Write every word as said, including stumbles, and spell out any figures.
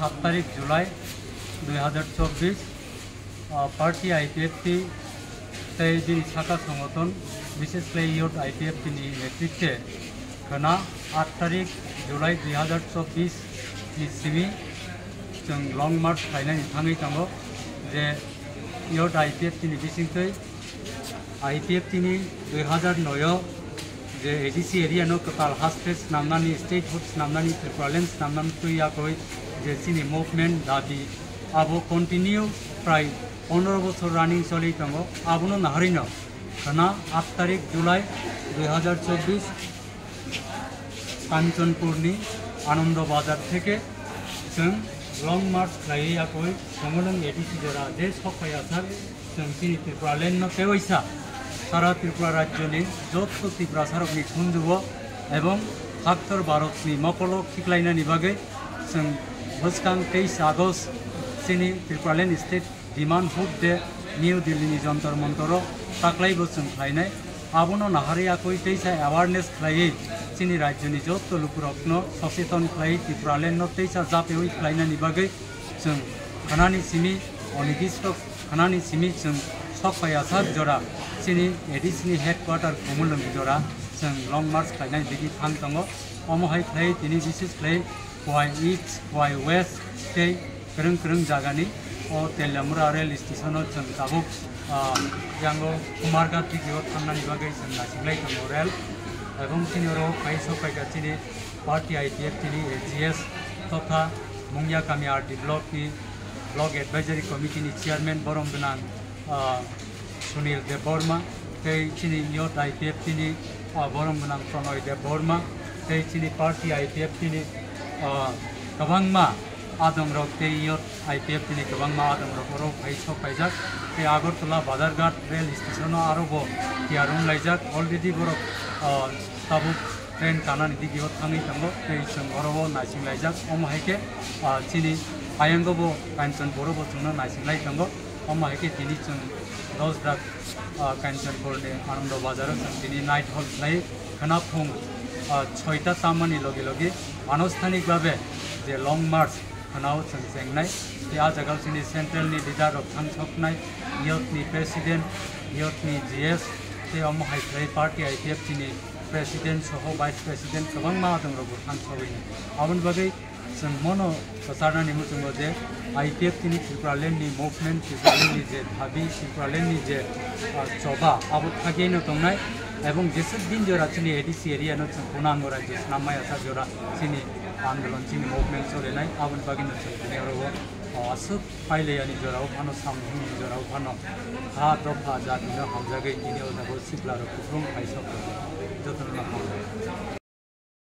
Saat tarik July dui hazar chobbish, ah, party I P F T tei bini saka songoton, bishesh khlai youth I P F T ni netrite khwna aat tarik July dui hazar chobbish ni simi chwng long march khlainani thangwi tongo, je youth I P F T ni bisingtwi I P F T ni dui hazar noi o je A D C area no kwtal haste snamnani, statehood snamnani, Tipraland snamnani twi yakwi je chini movement dabi abo continue prai pondro bochor running choli tongo. Abono naharino khwna aat tarik July dui hazar chobbish Kanchanpur ni Anando Bazar theke chwng long march khlaiwi yakwi Khumulwng A D C jora je sok phai asar chwng chini Tipraland no tewaisa sara Tripura rajyo ni jotto Tiprasa rok ni khunju o ebong haktor Bharat ni mokolo khiklainani bagwi chwng bwskang teis August chini Tipraland state demand huk de New Delhi ni Jantar Mantar o taklai bo chwng khlainai. Abono naharwi yakwi teisa awareness khlaiwi chini rajyo ni jotto lukurokno socheton khlaiwi Tipraland no teisa japewi khlainani bagwi chwng khanani simi onigisto khanani simi chwng sok phai asar jora chini A D C ni headquarter Khumulwng jora chwng long march khlainani bidi thang tongo. Omo hai khlai tini bishesh khlai Khowai East, Khowai West tei kwrwng kwrwng jagani o Teliamura rail station o chwng tabuk, ah, yango Kumarghat digi o thangnani bagwi chwng naising lai tongo rail. Ebong chini oro phai sok phaikha chini party I P F T ni A G S totha Mungyakami R D block ni block advisory committee ni chairman borom gwnang, ah, Sunil Debbarma, tei chini youth I P F T ni, ah, borom gwnang Pronoy Debbarma, tei chini party I P F T ni, ah, kwbangma adongrok tei youth I P F T ni kwbangma adongrok oro phai sok paijak. Tei Agartala Badharghat rail station o aro bo tiyar wng laijak. Already borok, ah, tabuk train kanani digi o thangwi tongo, tei chwng oro o naising laijak. Omo hai khe, ah, chini ayango bo Kanchanpur o bo chwngno naising lai tongo. Omo hai khe tini chwng dos dak, ah, Kanchanpur ni Anando Bazar o chwng tini night halt khlai khwna phung, ah, soita tamani logi logi anusthanik babe je long march khwnao chwng chengnai. Tei ah jaga o chini central ni leader rok thangsoknai, youth ni president, youth ni G S, tei omo hai khlai party I P F T ni president soho vice president kwbangma adongrok bo thangsogwi nai. Aboni bagwi chwng mono kwcharnani muchungo je I P F T ni Tipraland ni movement, Tipraland ni je dabi, Tipraland ni je, ah, choba, abo thakiyaino tongnai. Ebong jeswk din jora chini A D C area no chwng kunango rajyo swnam maya sak jora chini andolon, chini movement solenai, aboni bagwi no chwng tini oro o, ah, aswk pailai ani jora o phano, samung ni jora o phano, ha dopha jati no hamjagwi tini o jaga o sikla rok kupulung paisok rok jotono no hamjak.